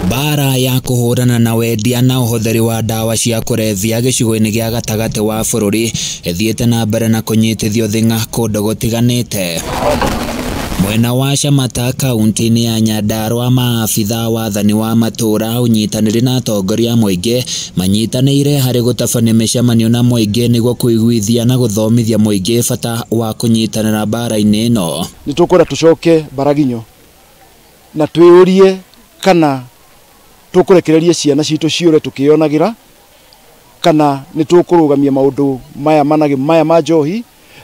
Mbara ya kũhũrana na wendia na ũhũthĩri wa ndawa cia kũrebia gĩcigo-inĩ gĩa gatagatĩ wa bũrũri ĩthiĩte na mbere na kũnyitithio thing'a kũndũ gũtiganĩte. Mwena wa Shamata kaunti-inĩ ya Nyandarua, maabitha wathani wa matũũra ũnyitanĩri na atongoria a mũingĩ manyitanĩire harĩ gũtabania mĩcemanio na mũingĩ nĩguo kũiguithia na gũthomithia mũingĩ bata wa kũnyitanĩra mbara-inĩ ĩno. Nĩ tũkwenda tũcoke Baraginyo na twĩyũrie kana tũkũrekereria ciana citũ ciũre tũkĩyonagira, kana nĩ tũkũrũgamia maũndũ maya managĩ maya ma njohi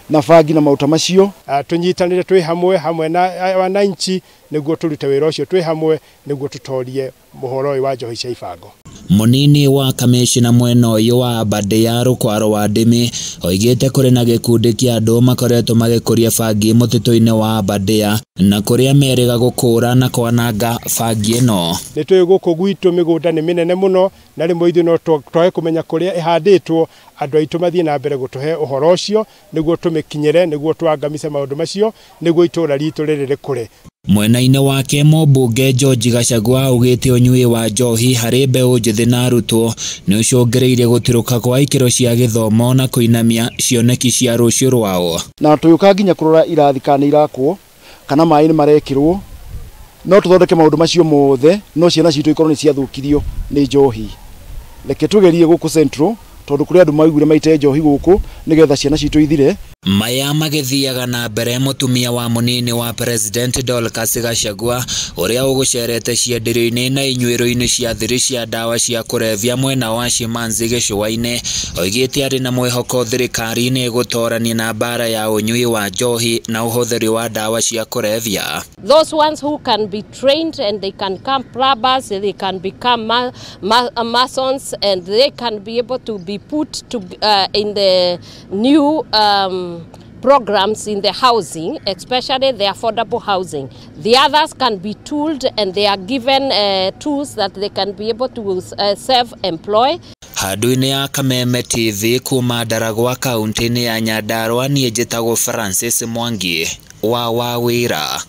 na bangi na maũta macio. Tũnyitanĩre twĩ hamwe hamwe na wananchi nĩguo tũrute wĩra ũcio twĩ hamwe nĩguo tũtorie mũhoro ũyũ wa njohi cia ibango. Mũnini wa kamĩcina mwena ũyũ wa Aberdare Rũkwaro wa Ndĩmĩ oigĩte kũrĩ na gĩkundi kĩa andũ makoretwo magĩkũria bangi mũtitũ-inĩ wa Aberdare na kũrĩa merĩga gũkũra na kwananga bangi ĩno. Nĩ tũĩ gũkũ gwitũ mĩgũnda nĩ mĩnene mũno na rĩmwe ithuĩ no twage kũmenya kũrĩa ĩhandĩtwo, andũ aitũ mathiĩ na mbere gũtũhe ũhoro ũcio nĩguo tũmĩkinyĩre, nĩguo twangamice maũndũ macio, nĩguo itũũra ritũ rĩrĩ rĩkũre. Mwena-inĩ wake mũmbunge George Gachagua augĩte ũnyui wa njohi harĩ mbeũ njĩthĩ na arutwo nĩ ũcũngĩrĩirie gũtirũka kwa ikĩro cia gĩthomo na kũinamia cioneki cia rũciũ rwao. Na tũgĩũka nginya kũrora irathi kana nĩ irakwo kana maĩ nĩ marekĩrwo, no tũthondeke maũndũ macio mothe no ciana citũ ikorwo nĩ ciathũkirio nĩ njohi. Reke tũgerie gũkũ Central tondũ kũrĩ andũ maiguire maite njohi gũkũ nĩgetha ciana citũ ithire. Maya magĩthiaga na mbere mũtumia wa mũnini wa President Dorcas Gachagua ũrĩa ũgũcerete cienderio-inĩ na inyuĩro-inĩ cia thiri cia ndawa cia kũrebia mwena wa Shimanzi gĩcũa-inĩ oigĩte arĩ na mwĩhoko thirikari nĩ ĩgũtorania na mbara ya ũnyui wa njohi na ũhũthĩri wa ndawa cia kũrebia. Those ones who can be trained and they can become plumbers, they can become masons, and they can be able to be put to, in the new programs in the housing, especially the affordable housing. The others can be tooled and they are given tools that they can be able to self-employ. Handũ-inĩ ya Kameme TV kuma Ndaragwa kaunti-inĩ ya Nyandarua, niĩ njĩtagwo Francis Mwangi wa Wawĩra.